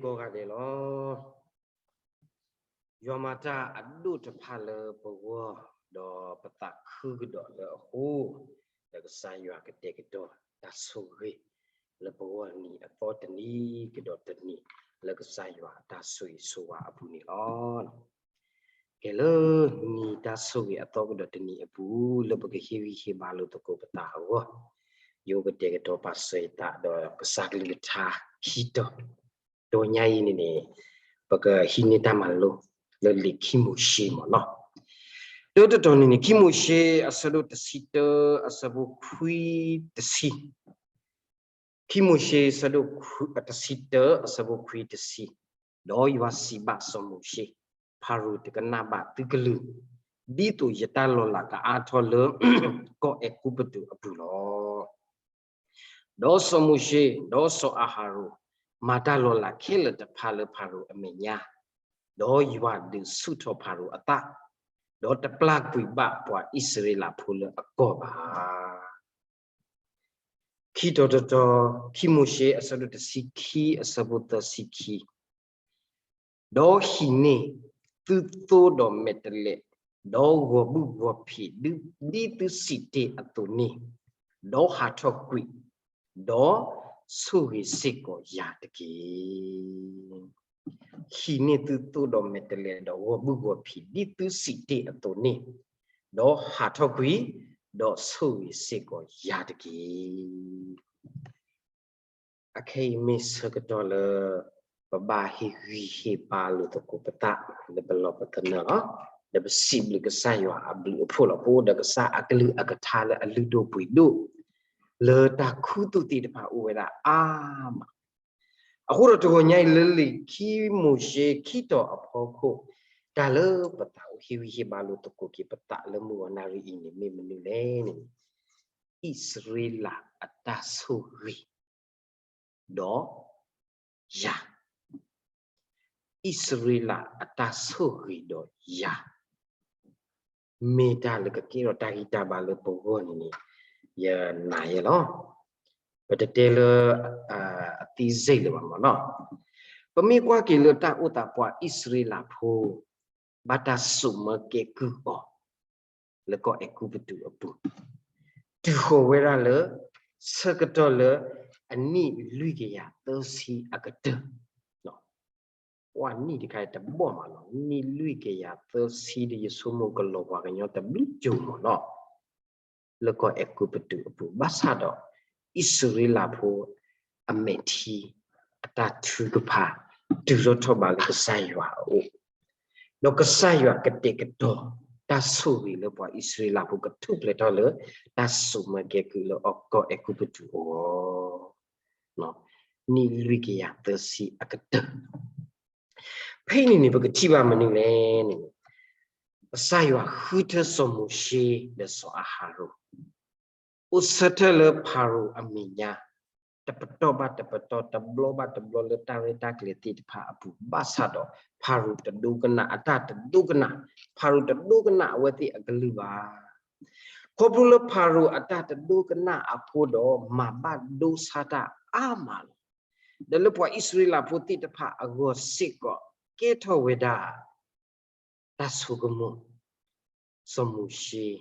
ကိးဂၤဒဲးလီၤ. ယွၤမၤတၢ်အဒိၣ်တဖၣ်လၢပဂီၢ်, ဒီးပသးခုကဒီးလၢအဃိ, ဒီးကစၢ်ယွၤကတဲာ်ကတီၤတၢ်ဆိၣ်ဂ့ၤ လၢပဂီၢ်နံၤအသီတနံၤကဒီးတနံၤ, လၢကစၢ်ယွၤအတၢ်ဆိၣ်ဂ့ၤဆိၣ်ဝါအပူၤန့ၣ်လီၤ. ကဲလၢနံၤတၢ်ဆိၣ်ဂ့ၤအသီကဒီးတနံၤအပူၤ, လၢပကဟ့ၣ်ဂံၢ်ဟ့ၣ်ဘါလိာ်သကိးပသးအဂီၢ်, ယအိၣ်ကတဲာ်ကတီၤပာ်စၢၤယသးဒီးကစၢ်ကလုၢ်ကထါခံတီၤ, တနံၤညါအံၤန့ၣ်န့ၣ်, ပကဟံးန့ၢ်တၢ်မၤလိလၢလံာ်ခံမိၤၡ့မ့ၢ်နီၤ. တၢတတီၤန့ၣ်န့ၣ် ခံမိၤၡ့အဆၢဒိၣ်တဆံတၢ အဆၢဖိခွံတဆံ ခံမိၤၡ့အဆၢဒိၣ်တဆံတၢ အဆၢဖိခွံတဆံ, ဒီးယွၤစံးဘၣ်စီၤမိၤၡ့, ဖၤရိၤတကနၣ်ဘၣ်သုကလုၢ်, ဒ်သိးယတၢ်လီၤလးကအါထီၣ်လၢ ကီၢ်အဲၤကူပတူးအပူၤလီၤ. ဒီးစီၤမိၤၡ့, ဒီးစီၤအၤဟရိၣ်, မၤတၢ်လီၤလးခဲလၢာ်တဖၣ်လၢဖၤရိၤအမဲာ်ညါ, ဒီးယွၤဒုးဆူၣ်ထီၣ်ဖၤရိၤအသး, ဒီးတပျၢ်ကွံာ်ဘၣ်ပှၤအံၣ်စရ့လးဖိလၢအကီၢ်ဘၣ်. ခံတီၤတတီၤ, ခံမိၤၡ့အဆၢဒိၣ်တဆံခံ အဆၢဖိသၢဆံခံ, ဒီးဟံးန့ၢ်သုသိဒီးမဲာ်တဲးလဲး, ဒီးဂီၤဘုၣ်ဂီၤဖံးဒ်သုစံးတ့ၢ်အသိးန့ၣ်, ဒီးဟးထီၣ်ကွံာ်, ဒီးဆိၣ်ဂ့ၤစ့ၢ်ကီးယၤတက့ၢ်. ဟံးန့ၢ်သုသိဒီးမဲာ်တဲးလဲး ဒီးဂီၤဘုၣ်ဂီၤဖံးဒ်သုစံးတ့ၢ်အသိးန့ၣ်, ဒီးဟးထီၣ်ကွံာ်, ဒီးဆိၣ်ဂ့ၤစ့ၢ်ကီးယၤတက့ၢ်. အခဲအံၤမ့ၢ်ဆၢကတီၢ်လၢ ပဘၣ်ဟ့ၣ်ဂံၢ်ဟ့ၣ်ဘါလိာ်သကိးပသး လၢပလီၢ်ပသနၢၣ်လီၤ. ဒီးပစံးဘျုးကစၢ်ယွၤအဘျုးအဖှိၣ်လီၤ. ပအိၣ်ဒီးကစၢ်အကလုၢ်အကထါလၢအလုၢ်ဒိၣ်ပှ့ၤဒိၣ်, လၢတၢ်ခူသူၣ်သ့ၣ်တဖၣ်အိၣ်ဝဲဒၣ်အါမး. အဃိဒီးတဂီၤညါအံၤလၢလံာ်ခံမိၤၡ့ခံတီၤအဖီခိၣ်, တၢ်လၢပသးအိၣ်ဟ့ၣ်ဂံၢ်ဟ့ၣ်ဘါလိာ်သကိးက့ၤပသးလၢမုၢ်ဂီၤနၣ်ရံၣ်အံၤန့ၣ် မ့ၢ်မနုၤလဲၣ်န့ၣ်, အံၣ်စရ့လးအတၢ်ဆိၣ်ဂ့ၤ ဒီးယၤ, အံၣ်စရ့လးအတၢ်ဆိၣ်ဂ့ၤဒီးယၤ, မ့ၢ်တၢ်လၢကကဲထီၣ်တၢ်ဂံၢ်တၢ်ဘါလၢပဂီၢ်န့ၣ်န့ၣ်, ယနာ်ယဲလီၤ. ပတတဲလၢ အသံစ့ၣ်လၢၤဘၣ်မ့ၢ်နီၤ. ပမ့ၢ်ကွၢ်က့ၤလၢတၢ်အိၣ်သးပှၤအံၣ်စရ့လးဖိ ဘၣ်တၢ်စိာ်မၢကဲကုၢ်အီၤ လၢကီၢ်အဲၤကူပတူးအပူၤ, တုၤဃီၤဝဲဒၣ်လၢ ဆၢကတီၢ်လၢအနံၣ်လွံၢ်ကယၤသၢဆံအကတၢၢ်, ပှၤနံၣ်တခါအံၤတဘီၣ်မးလီၤ. နံၣ်လွံၢ်ကယၤသၢဆံဒီး ယဆိကမိၣ်ကလီၤပှၤကညီတဘျုးကၠိမ့ၢ်နီၤ, လၢကီၢ်အဲၤကူပတူးအပူၤ. ဘၣ်ဆၣ်ဒီး အံၣ်စရ့လးဖိအမဲာ်ထံ အတၢ်ထုကဖၣ် တုၤထီၣ်ထီၣ်ဘးလၢကစၢ်ယွၤအအိၣ်, ဒီးကစၢ်ယွၤကတဲာ်ကတီၤ တၢ်ဆိၣ်ဂ့ၤလၢပှၤအံၣ်စရ့လးဖိကထူၣ်ဖျဲးထီၣ်လၢ တၢ်စိာ်မၢကဲကုၢ်လၢအီၤကီၢ်အဲၤကူပတူးအဂီၢ်, နံၣ်လွံၢ်ကယၤသၢဆံအကတၢၢ်. ဖဲအံၤန့ၣ်န့ၣ် ပကထံၣ်ဘၣ်မနုၤလဲၣ်န့ၣ်, ကစၢ်ယွၤဃုထၢစီၤမိၤၡ့ဒီးစီၤအၤဟရိၣ် အိၣ်ဆၢထၢၣ်လၢဖၤရိၤအမဲာ်ညါ, တပတီၢ်ဘၣ်တပတီၢ်, တဘျီဘၣ်တဘျီ လၢတၢ်ရဲၣ်တၢ်ကျဲၤသ့ၣ်တဖၣ်အပူၤ, ဘၣ်ဆၣ်ဒီး ဖၤရိၤတဒိကနၣ်, အတၢ်တဒိကနၣ်, ဖၤရိၤတဒိကနၣ်အဝဲသ့ၣ်အကလုၢ်ဘၣ်. ခီဖျိလၢဖၤရိၤအတၢ်တဒိကနၣ်အဃိဒီး မၤဘၣ်ဒိဆါတၢ်အါမးလီၤ. ဒီးလၢပှၤအံၣ်စရ့လးဖိသ့ၣ်တဖၣ်အဂီၢ်စ့ၢ်ကီး ကဲထီၣ်ဝဲဒၣ် တၢ်ဆိကမိၣ်, စီၤမိၤၡ့,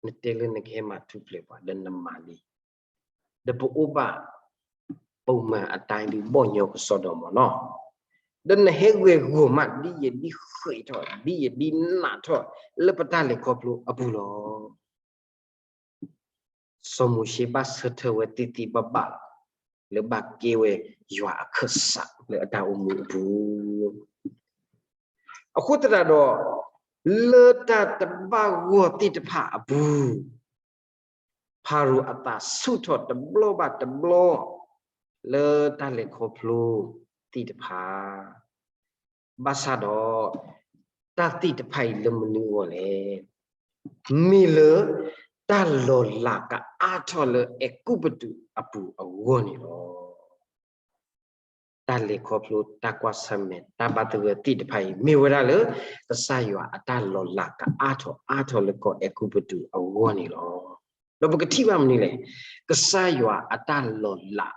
နတဲလၢနကဟဲမၤထူၣ်ဖျဲးပှၤ ဒီးနမၤလံ, ဒီးပအိၣ်ဘၣ် ပိာ်မၢၤအတၢ်ဒုးဘီၣ်ညီကစီဒီမ့ၢ်နီၤ, ဒီးနဟဲဂဲၤဂီၤမး ဒ်ယဒ်ဃဲးထီၣ် ဒ်ယဒ်နးထီၣ် လၢပတၢ်လဲၤခီဖျိအပူၤလီၤ. စီၤမိၤၡ့ဘၣ်ဆၢထၢၣ်ဝဲသ့သ့ဘၣ်ဘၣ် လၢဘၣ်ကဲဝဲယွၤအခၢၣ်စးလၢအတၢ်အိၣ်မူအပူၤ. အဃိသတးဒီး လၢတၢ်တဘၣ်ဂီၢ်သ့ၣ်တဖၣ်အပူၤ, ဖၤရိၤအသးဆူၣ်ထီၣ်တဘျီဘၣ်တဘျီ လၢတၢ်လဲၤခီဖျိသ့ၣ်တဖၣ်, ဘၣ်ဆၣ်ဒီး တၢ်သ့ၣ်တဖၣ်အံၤလၢမနုၤအဂီၢ်လဲၣ်. မ့ၢ်လၢ တၢ်လီၤလးကအါထီၣ်လၢအဲၤကူပတူးအပူၤအဂီၢ်န့ၣ်လီၤ. တၢ်လဲၤခီဖျိ တၢ်ကွၢ်ဆၢၣ်မဲာ် တၢ်ဘၣ်သဂၢၢ်သ့ၣ်တဖၣ်အံၤ မ့ၢ်ဝဲဒၣ်လၢ ကစၢ်ယွၤအတၢ်လီၤလးကအါထီၣ်အါထီၣ်လၢကီၢ်အဲၤကူပတူးအဂီၢ်န့ၣ်လီၤ. ဒီးပကထံၣ်ဘၣ်မနုၤလဲၣ်, ကစၢ်ယွၤအတၢ်လီၤလး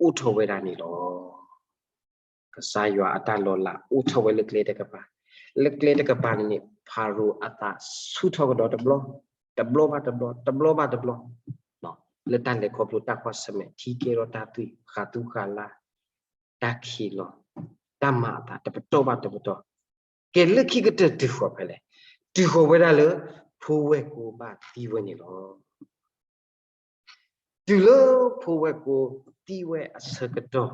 အိၣ်ထီၣ်ဝဲဒၣ်န့ၣ်လီၤ. ကစၢ်ယွၤအတၢ်လီၤလးအိၣ်ထီၣ်ဝဲလၢကျဲတကပၤ, လၢကျဲတကပၤန့ၣ်န့ၣ် ဖၤရိၤအသးဆူၣ်ထီၣ်ကဒီးတဘျီ, တဘျီဘၣ်တဘျီ, တဘျီဘၣ်တဘျီ, လၢတၢ်လဲၤခီဖျိတၢ်ကွၢ်ဆၢၣ်မဲာ် ထံကဲထီၣ်တၢ်သွံၣ် ဃးသူဃးလါ, တၢ်ခံးလီၤ, တၢ်မၤအသးတပတီၢ်ဘၣ်တပတီၢ်, ကဲလၢခံကတၢၢ်တုၤဃီၤဖဲလဲၣ်, တုၤဃီၤဝဲဒၣ်လၢ ဖိဝဲၢ်ကိဘၣ်သံဝဲန့ၣ်လီၤ. တုၤလၢဖိဝဲၢ်ကိသံဝဲအဆၢကတီၢ်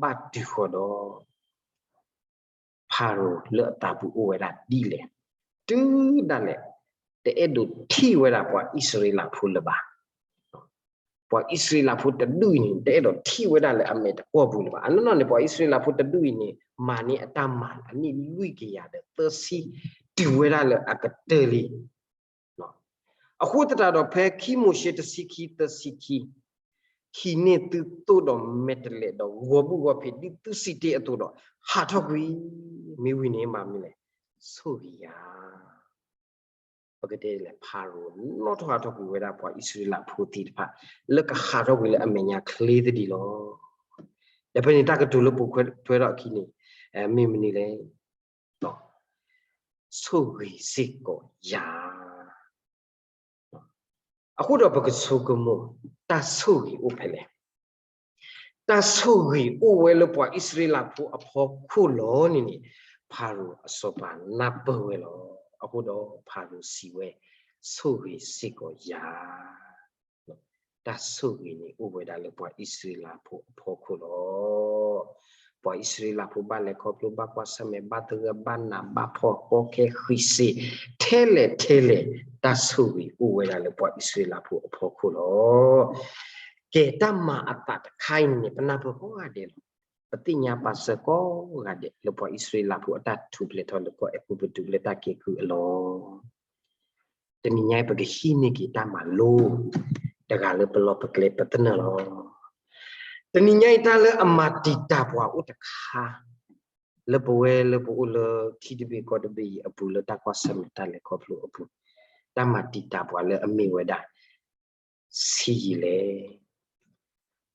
ဘၣ်တုၤဃီၤဒီး ဖၤရိၤလၢအသးပူၤအိၣ်ဝဲဒၣ်ဒ်လဲၣ်, တုၤဒၣ်လဲာ် တအဲၣ်ဒိးထံၣ်ဝဲဒၣ်ပှၤအံၣ်စရ့လးဖိလၢၤဘၣ်. ပှၤအံၣ်စရ့လးဖိတဒူၣ်အံၤန့ၣ် တအဲၣ်ဒိးထံၣ်ဝဲဒၣ်လၢအမဲာ်တကွီၢ်ပူၤလၢၤဘၣ်. အနီၢ်နီၢ်န့ၣ် ပှၤအံၣ်စရ့လးဖိတဒူၣ်အံၤန့ၣ် မၤန့ၢ်အတၢ်မၤအနံၣ်လွံၢ်ကယၤဒီးသၢဆံ တုၤဝဲဒၣ်လၢအကတၢၢ်လံ. အဃိသတးဒီးဖဲခံမိၤၡ့တဆံခံ သၢဆံခံ, ဟံးန့ၢ်သုသိၣ်ဒီးမဲာ်တဲးလဲးဒီးဂီၤဘူၣ်ဂီၤဖံး ဒ်သုစံးတ့ၢ်အသိးဒီး ဟးထီၣ်ကွံာ်, မ့ၢ်ဝံၤန့ၣ်မၤမနုၤလဲၣ်, ဆိၣ်ဂ့ၤယၤ. ပကတဲလဲၣ် ဖၤရိၤနီၣ်ထီၣ်ဟးထီၣ်ကွံာ်ဝဲဒၣ်ပှၤအံၣ်စရ့လးဖိသ့ၣ်တဖၣ် လၢကဟးထီၣ်ကွံာ်လၢအမဲာ်ညါချ့သဒံးလီၤ. ဒီးဖဲန့ၣ်တၢ်ကတိၤလၢပိာ်ထွဲထီၣ်အခံန့ၣ် မ့ၢ်မနုၤလဲၣ်, ဆိၣ်ဂ့ၤစ့ၢ်ကီးယၤ. အဃိဒီးပကဆိကမိၣ် တၢ်ဆိၣ်ဂ့ၤအိၣ်ဖဲလဲၣ်. တၢ်ဆိၣ်ဂ့ၤအိၣ်ဝဲလၢပှၤအံၣ်စရ့လးဖိအဖီခိၣ်လီၤန့ၣ်န့ၣ် ဖၤရိၤအစီၤပၤနၢ်ပၢၢ်ဝဲလီၤ. အဃိဒီးဖၤရိၤစံးဝဲ ဆိၣ်ဂ့ၤစ့ၢ်ကီးယၤ. တၢ်ဆိၣ်ဂ့ၤန့ၣ်အိၣ်ဝဲဒၣ်လၢပှၤအံၣ်စရ့လးဖိအဖီခိၣ်လီၤ. ပှၤအံၣ်စရ့လးဖိဘၣ်လဲၤခီဖျိ ဘၣ်ကွၢ်ဆၢၣ်မဲာ် ဘၣ်သဂၢၢ် ဘၣ်နး ဘၣ်ဖှီၣ် ကီခဲဃံးစ့း ထဲလဲၣ်ထဲလဲၣ် တၢ်ဆိၣ်ဂ့ၤအိၣ်ဝဲဒၣ်လၢပှၤအံၣ်စရ့လးဖိအဖီခိၣ်လီၤ. ကဲတၢ်မၤအသးတခါအံၤန့ၣ်န့ၣ် ပနၢ်ပၢၢ်ကိးဂၤဒဲးလီၤ. ပသ့ၣ်ညါပာ်စၢၤကိးဂၤဒဲးလၢပှၤအံၣ်စရ့လးဖိအတၢ်ထူၣ်ဖျဲးထီၣ်လၢကီၢ်အဲၤကူပတူးလၢတၢ်ကဲကုၢ်အလီၢ် တနံၤညါအံၤ ပကဟံးန့ၢ်က့ၤတၢ်မၤလိ တဂၤလၢပလီၢ်ပကျဲပသနၢၣ်လီၤ. တနံၤညါအံၤ တၢ်လၢအမၤတံာ်တာ်ပှၤအိၣ်တခါ လၢပဝဲလၢပအိၣ်လၢထံတဘ့ၣ်ကီၢ်တဘ့ၣ်အံၤအပူၤ လၢတၢ်ကွၢ်ဆၢၣ်မဲာ်တၢ်လဲၤခီဖျိအပူၤ, တၢ်မၤတံာ်တာ်ပှၤလၢအမ့ၢ်ဝဲဒၣ် ဆံးယံာ်လဲၣ်.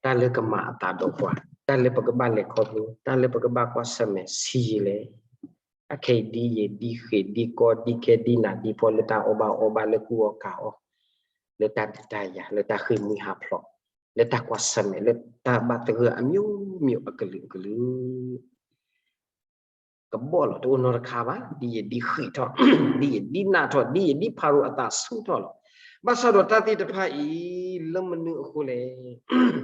တၢ်လၢကမၤအသးဒီးပှၤ, တၢ်လၢပကဘၣ်လဲၤခီဖျိ, တၢ်လၢပကဘၣ်ကွၢ်ဆၢၣ်မဲာ်ဆံးယံာ်လဲၣ်. အခဲအံၤဒ်ယံာ်ဒ်ဃံးဒ်ကီဒ်ခဲဒ်နးဒ်ဖှီၣ် လၢတၢ်အီၣ်ဘၣ်အီဘၣ် လၢကူအီၣ်ကၤအီၣ်, လၢတၢ်ဒုးတၢ်ယၤ လၢတၢ်ဃ့ၢ်မှံဟးဖျိး, လၢတၢ်ကွၢ်ဆၢၣ်မဲာ် လၢတၢ်ဘၣ်သဂၢၢ်အမျိုးမျိုးအကလုာ်ကလုာ် ကဘီၣ်လီၤတအိၣ်နီတခါဘၣ်, ဒ်ယံာ်ဒ်ဃံးထီၣ်, ဒ်ယံာ်ဒ်နးထီၣ်, ဒ်ယံာ်ဒ်ဖၤရိၤအသးဆူၣ်ထီၣ်လီၤ. ဘၣ်ဆၣ်ဒီးတၢ်သ့ၣ်တဖၣ်အံၤ လၢမနုၤအဃိလဲၣ်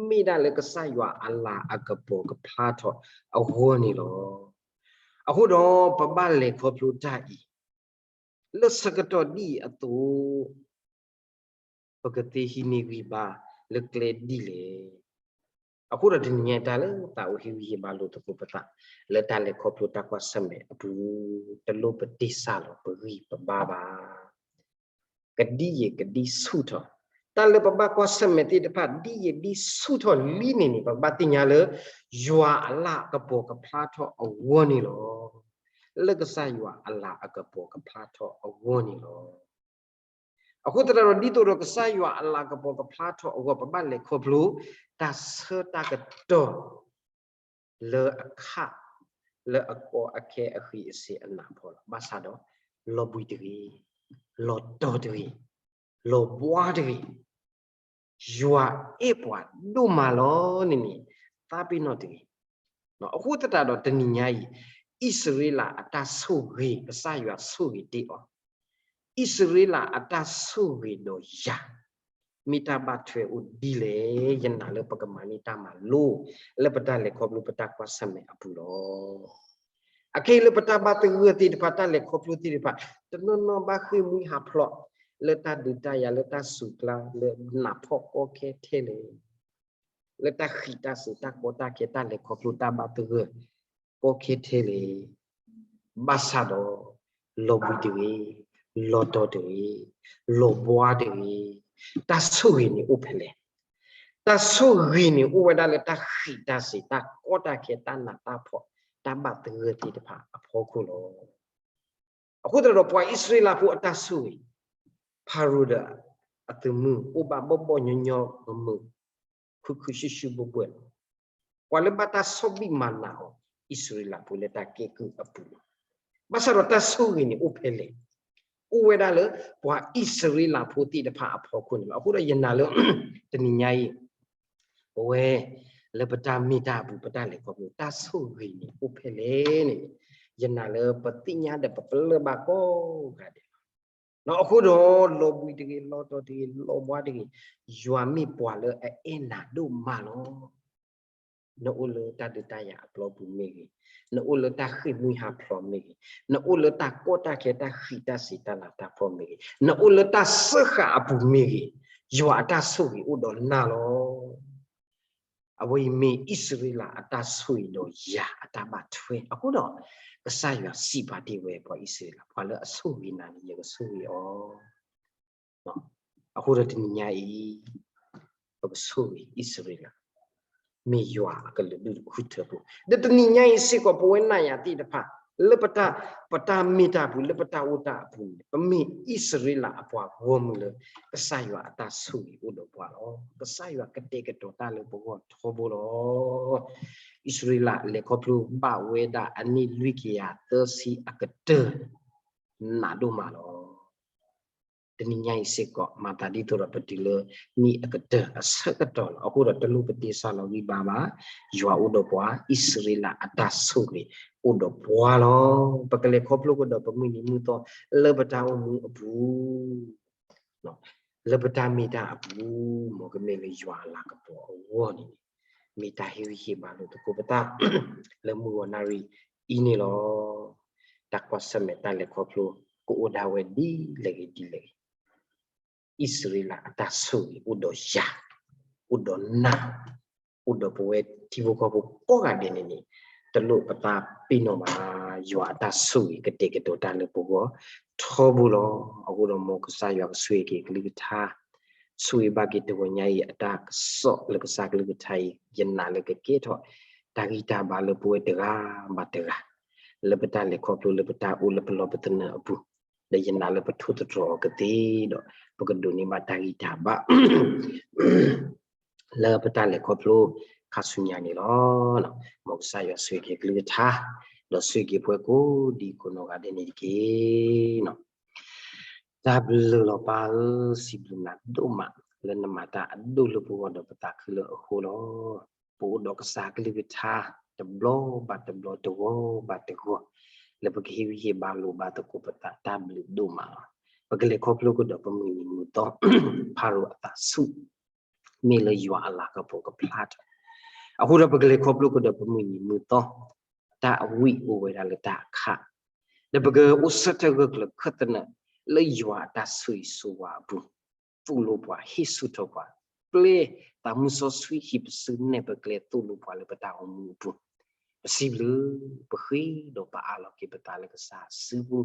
မ့ၢ်ဒၣ်လၢကစၢ်ယွၤအလၤအကပီၤကဖျါထီၣ်အဂီၢ်န့ၣ်လီၤ. အဃိဒီးပဘၣ်လဲၤခီဖျိတၢ်အံၤ လၢဆၢကတီၢ်ဒ်အံၤအသိး ပကသ့ဟံးန့ၢ်ဂံၢ်ဘါလၢကျဲဒ်လဲၣ်. အဃိဒီးတနံၤညါအံၤ တၢ်လၢသးအိၣ်ဟ့ၣ်ဂံၢ်ဟ့ၣ်ဘါလိာ်သကိးပသး လၢတၢ်လဲၤခီဖျိတၢ်ကွၢ်ဆၢၣ်မဲာ်အပူၤ တလိၣ်ပတ့ၢ်စၢ်လီၤပဂံၢ်ပဘါဘၣ်. ကဒ်ယံာ်ကဒ်ဆူၣ်ထီၣ်, တၢ်လၢပဘၣ်ကွၢ်ဆၢၣ်မဲာ်သ့ၣ်တဖၣ် ဒ်ယံာ်ဒ်ဆူၣ်ထီၣ်လံန့ၣ်န့ၣ် ပကဘၣ်သ့ၣ်ညါလၢ ယွၤအလၤအကပီၤကဖျါထီၣ်အဂီၢ်န့ၣ်လီၤ. လၢကစၢ်ယွၤအလၤအကပီၤကဖျါထီၣ်အဂီၢ်န့ၣ်လီၤ. အဃိသတးဒီး ဒ်သိးဒီးကစၢ်ယွၤအလၤကပီၤကဖျါထီၣ်အဂီၢ် ပဘၣ်လဲၤခီဖျိ တၢ်ဆၢတၢ်ကတီၢ် လၢအခး လၢအကီအခဲအဃံးအစ့းအနးဖှီၣ်လီၤ. ဘၣ်ဆၣ်ဒီး လီၤဘှံးတဂ့ၤ, လီၤတီၤတဂ့ၤ, လီၤဘှါတဂ့ၤ, ယွၤအဲၣ်ပှၤဒိၣ်မးလီၤန့ၣ်န့ၣ် သးပ့ၤနီၣ်တဂ့ၤ. အဃိသတးဒီးတနံၤညါအံၤ အံၣ်စရ့လးအတၢ်ဆိၣ်ဂ့ၤ ကစၢ်ယွၤဆိၣ်ဂ့ၤတ့ၢ်အီၤ, အံၣ်စရ့လးအတၢ်ဆိၣ်ဂ့ၤဒီးယၤ မ့ၢ်တၢ်ဘၣ်ထွဲအိၣ်ဒ်လဲၣ်. ယနာ်လၢပကမၤန့ၢ်တၢ်မၤလိ လၢပတၢ်လဲၤခီဖျိပတၢ်ကွၢ်ဆၢၣ်မဲာ်အပူၤလီၤ. အခဲအံၤလၢပတၢ်ဘၣ်သဂၢၢ်သ့ၣ်တဖၣ် တၢ်လဲၤခီဖျိသ့ၣ်တဖၣ် တနီၤနီၤဘၣ်ဃ့ၢ်မှံဟးဖျိး လၢတၢ်ဒုးတၢ်ယၤ လၢတၢ်စူၤကျါ လၢနးဖှီၣ်ကီခဲထဲလဲၣ် လၢတၢ်ဃံးတၢ်စ့း တၢ်ကီတၢ်ခဲ တၢ်လဲၤခီဖျိတၢ်ဘၣ်သဂၢၢ် ကီခဲထဲလဲၣ်. ဘၣ်ဆၣ်ဒီး လီၤဘှံးတဂ့ၤ, လီၤတီၤတဂ့ၤ, လီၤဘှါတဂ့ၤ, တၢ်ဆိၣ်ဂ့ၤန့ၣ်အိၣ်ဖဲလဲၣ်. တၢ်ဆိၣ်ဂ့ၤန့ၣ်အိၣ်ဝဲဒၣ်လၢတၢ်ဃံးတၢ်စ့း တၢ်ကီတၢ်ခဲ တၢ်နးတၢ်ဖှီၣ် တၢ်ဘၣ်သဂၢၢ်သ့ၣ်တဖၣ်အဖီခိၣ်လီၤ. အဃိသတးဒီး ပှၤအံၣ်စရ့လးဖိအတၢ်ဆိၣ်ဂ့ၤ, ဖၤရိၤဒီးအသုးမုၢ် အိၣ်ဘၣ်ဘီၣ်ဘီၣ်ညီညီ မုာ်မုာ်ခုၣ်ခုၣ် ဆူၣ်ဆူၣ်ဘှဲၣ်ဘှဲၣ်လီၤ. ပှၤလၢဘၣ်တၢ်ဆီၣ်ဘံၣ်မၤနးအီၤ, အံၣ်စရ့လးဖိလၢတၢ်ကဲကုၢ်အပူၤလီၤ. ဘၣ်ဆၣ်ဒီးတၢ်ဆိၣ်ဂ့ၤန့ၣ်အိၣ်ဖဲလဲၣ်. အိၣ်ဝဲဒၣ်လၢပှၤအံၣ်စရ့လးဖိသ့ၣ်တဖၣ်အဖီခိၣ်န့ၣ်လီၤ. အဃိဒီးယနာ်လၢ တနံၤညါအံၤ ပဝဲလၢပတၢ်မ့ၢ်တၢ်အပူၤ ပတၢ်လဲၤခီဖျိ တၢ်ဆိၣ်ဂ့ၤန့ၣ်အိၣ်ဖဲလဲၣ်န့ၣ်, ယနာ်လၢပသ့ၣ်ညါဒီးပပလၢၢ်ဘၣ်ကိးဂၤဒဲးလီၤ. အဃိဒီး လီၤဘှံးတဂ့ၤ, လီၤတီၤတဂ့ၤ, လီၤဘှါတဂ့ၤ, ယွၤမ့ၢ်ပှၤလၢအအဲၣ်နၤဒိၣ်မးလီၤ. နအိၣ်လၢတၢ်ဒုးတၢ်ယၤအပျီပူၤမ့ၢ်ဂ့ၤ, နအိၣ်လၢတၢ်ဃ့ၢ်မှံဟးဖျိးမ့ၢ်ဂ့ၤ, နအိၣ်လၢတၢ်ကီတၢ်ခဲတၢ်ဃံးတၢ်စ့ၤတၢ်လၤတၢ်ပှီၢ်မ့ၢ်ဂ့ၤ, နအိၣ်လၢတၢ်စၢဃာ်အပူၤမ့ၢ်ဂ့ၤ, ယွၤအတၢ်ဆိၣ်ဂ့ၤအိၣ်ဒီးနၤလီၤ. အဝဲအံၤမ့ၢ်အံၣ်စရ့လးအတၢ်ဆိၣ်ဂ့ၤဒီးယၤအတၢ်ဘၣ်ထွဲ. အဃိဒီး ကစၢ်ယွၤစံးဘၣ်တ့ၢ်ဝဲပှၤအံၣ်စရ့လး, ပှၤလၢအဆိၣ်ဂ့ၤနၤန့ၣ် ယကဆိၣ်ဂ့ၤအီၤ. အဃိဒီးတနံၤညါအံၤ ပကဆိၣ်ဂ့ၤအံၣ်စရ့လး, မ့ၢ်ယွၤအကလုာ်ဒူၣ်တခူၣ်ထၢဖိ. ဒီးတနံၤညါအံၤစ့ၢ်ကီး ပဝဲနၤယၤသ့ၣ်တဖၣ် လၢပတၢ်မ့ၢ်တၢ်အပူၤ လၢပတၢ်အိၣ်တၢ်အပူၤန့ၣ် ပမ့ၢ်အံၣ်စရ့လးအပှၤဂီၢ်မုၢ်လၢ ကစၢ်ယွၤအတၢ်ဆိၣ်ဂ့ၤအိၣ်ဒီးပှၤလီၤ. ကစၢ်ယွၤကတဲာ်ကတီၤတၢ်လၢပဂီၢ်ထီဘိလီၤ. အံၣ်စရ့လးလဲၤခီဖျိဘၣ်ဝဲဒၣ်အနံၣ်လွံၢ်ကယၤသၢဆံအကတၢၢ် နးဒိၣ်မးလီၤ. တနံၤညါအံၤစ့ၢ်ကီး မၤသးဒ်သိးဒီးပတုၤလၢနံၣ်အကတၢၢ်အဆၢကတီၢ်လီၤ. အဃိဒီးတလိၣ်ပတ့စၢ်လီၤဂံၢ်ဘါဘၣ်, ယွၤအိၣ်ဒီးပှၤ, အံၣ်စရ့လးအတၢ်ဆိၣ်ဂ့ၤအိၣ်ဒီးပှၤလီၤ. ပကလဲၤခီဖျိကဒီးပမုၢ်နံၤမုၢ်သီ လၢပတၢ်အိၣ်မူအပူၤ လၢပတၢ်မ့ၢ်တၢ်အပူၤ မ်ကမ့ၢ်လၢယွၤအလၤကပီၤအဂီၢ်န့ၣ် မ့ၢ်တၢ်ဟ့ၣ်ဂံၢ်ဟ့ၣ်ဘါလိာ်သကိးပသး လၢမုၢ်ဂီၤနၣ်ရံၣ်အံၤန့ၣ်လီၤ. တၢ်ကွၢ်ဆၢၣ်မဲာ်တၢ်လဲၤခီဖျိ ကအိၣ်ဒၣ်ဝဲဒ်လဲၣ်ဂ့ၤဒ်လဲၣ်ဂ့ၤ အံၣ်စရ့လးအတၢ်ဆိၣ်ဂ့ၤအိၣ်ဒီးယၤ, အိၣ်ဒီးနၤ, အိၣ်ဒီးပဝဲထံဖိကီၢ်ဖိကိးဂၤဒဲးန့ၣ်န့ၣ် တလိၣ်ပသးပ့ၤနီၣ်ဘၣ်, ယွၤအတၢ်ဆိၣ်ဂ့ၤကတဲာ်ကတီၤတၢ်လၢပဂီၢ်ထီဘိလီၤ. အဃိဒီးမ်ကစၢ်ယွၤကဆိၣ်ဂ့ၤက့ၤကလုၢ်ကထါ, ဆိၣ်ဂ့ၤဘၣ်က့ၤတဂီၤညါအံၤအတၢ်ကစီၣ်လၢကစၢ်ကလုၢ်ကထါအံၤ ယနာ်လၢကကဲထီၣ်တၢ်ဂံၢ်တၢ်ဘါလၢပဝဲတဂၤဘၣ်တဂၤ လၢပတၢ်လဲၤခီဖျိလၢပတၢ်အိၣ်လၢပလီၢ်ပသနၢၣ်အပူၤ, ဒီးယနာ်လၢပထိၣ်သတြီၤအီၤကသ့ဒီး ပကဒိးန့ၢ်ဘၣ်တၢ်ဂံၢ်တၢ်ဘါ လၢပတၢ်လဲၤခီဖျိခါဆူညါန့ၣ်လီၤ. မ်ကစၢ်ယွၤဆိၣ်ဂ့ၤက့ၤကလုၢ်ကထါ, ဒီးဆိၣ်ဂ့ၤက့ၤပှၤကိးဒံကိးနီၢ်ဂၤဒဲးန့ၣ်တက့ၢ်. တၢ်ဘျုးလီၤပၢ်ဧၢ, စံးဘျုးနၤဒိၣ်မး လၢနမၤတၢ်အဒိၣ်လၢပဂီၢ်ဒီးပသးခုလၢအဃိလီၤ. ပအိၣ်ဒီးကစၢ်ကလုၢ်ကထါ တဘျီဘၣ်တဘျီ တဂီၤဘၣ်တဂီၤ လၢပကဟ့ၣ်ဂံၢ်ဟ့ၣ်ဘါလိာ်ဘၣ်သကိးပသး တၢ်ဘျုးဒိၣ်မးလီၤ. ပကလဲၤခီဖျိကဒီးပမုၢ်နံၤမုၢ်သီ ဖၤရိၤအသးဆူၣ် မ့ၢ်လၢယွၤအလၤကပီၤကဖျါထီၣ်, အဃိဒီးပကလဲၤခီဖျိကဒီးပမုၢ်နံၤမုၢ်သီ တၢ်အဝံၣ်အိၣ်ဝဲဒၣ်လၢတၢ်အခါ, ဒီးပကအိၣ်ဆၢထၢၣ်ဂၢၢ်ကျၢၤခၢၣ်သနၢၣ် လၢယွၤအတၢ်ဆိၣ်ဂ့ၤဆိၣ်ဝါအပူၤ, သိၣ်လိပှၤဟ့ၣ်ဆူၣ်ထီၣ်ပှၤ, ပျဲသးမုၢ်စီဆှံဟံၣ်ပစုနဲၣ်ပကျဲသိၣ်လိပှၤလၢပတၢ်အိၣ်မူအပူၤ, ပစံးဘျုး ပဃ့ဒီးပအၢၣ်လီၤက့ၤပသးလၢကစၢ်စုပူ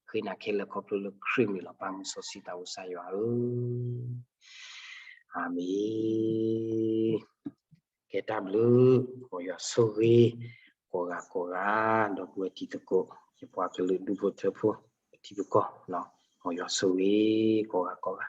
ၤ, ဃ့နၤခဲလၢာ်ခီဖျိလၢခရံာ်မံၤလီၤ. ပၢ်မုၢ်စီဆှံသးဧိၤကစၢ်ယွၤဧၢ, အၤမ့ၣ်. ကဲတၢ်ဘျုး, မ်ယွၤဆိၣ်ဂ့ၤ ကိးဂၤကိးဂၤ, ဒီပုၢ်ဝဲၢ်တံၤသကိး, ယပှၤကလုာ်ဒူၣ်ဖိထၢဖိ, ပထံပကီၢ်, မ်ယွၤဆိၣ်ဂ့ၤ ကိးဂၤကိးဂၤ.